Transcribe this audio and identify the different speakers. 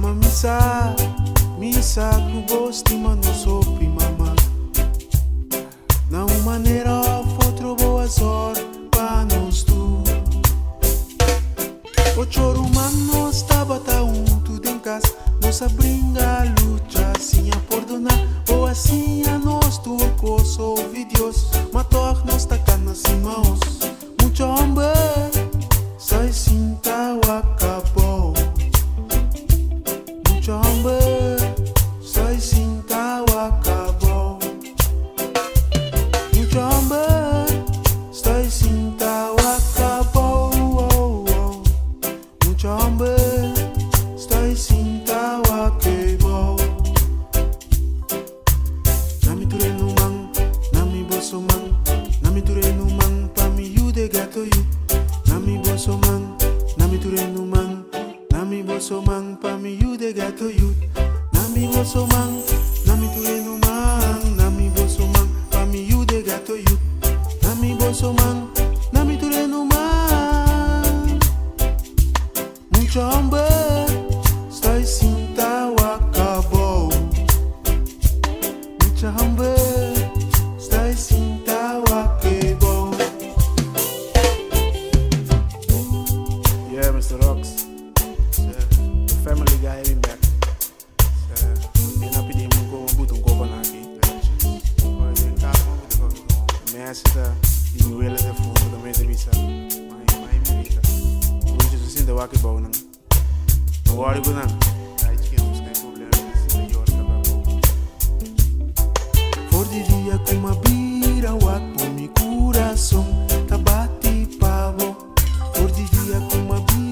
Speaker 1: Mama mi sa, mi sa ku bo stima nos hopi mama. Na un manera òf otro bo a zòrg pa nos tur. Ocho ruman nos tabata huntu den kas, nos a bringa, lucha, siña pordoná. Bo a siña nos tur kos over Dios, ma tòg nos ta kana sima os. Mucha hòmber sa e sinta wak abou. Mucha hòmber sa e sinta wak abou. Mucha hòmber sa e sinta wak abou. Mucha hòmber sa e sinta wak abou. Na mi ture no man, na mi boso man, na mi ture no man pa mi yude gato yu. Na mi boso man, na mi ture no man, na mi boso man pa mi yude gato yu. Na mi boso man, na mi ture no man, na mi boso man pa mi yude gato yu. Na mi boso man, na mi ture no man. Mucha hòmber sa e sinta wak abou. Mucha hòmber sa e sinta wak abou.
Speaker 2: Yeah, Mr. Rocks. The family guy been back. Been up in the go boot un go na aki. Messi ta di mi wele de fundo da mete bisa. Mai mai merita. Mucho se sinta waki bou nan. No worry go nan. Ai chicken busca problema sinta yorka ba.
Speaker 1: For di dia ku m'a bira wak bo mi kurason ta bati pa bo. For di dia ku m'a bira.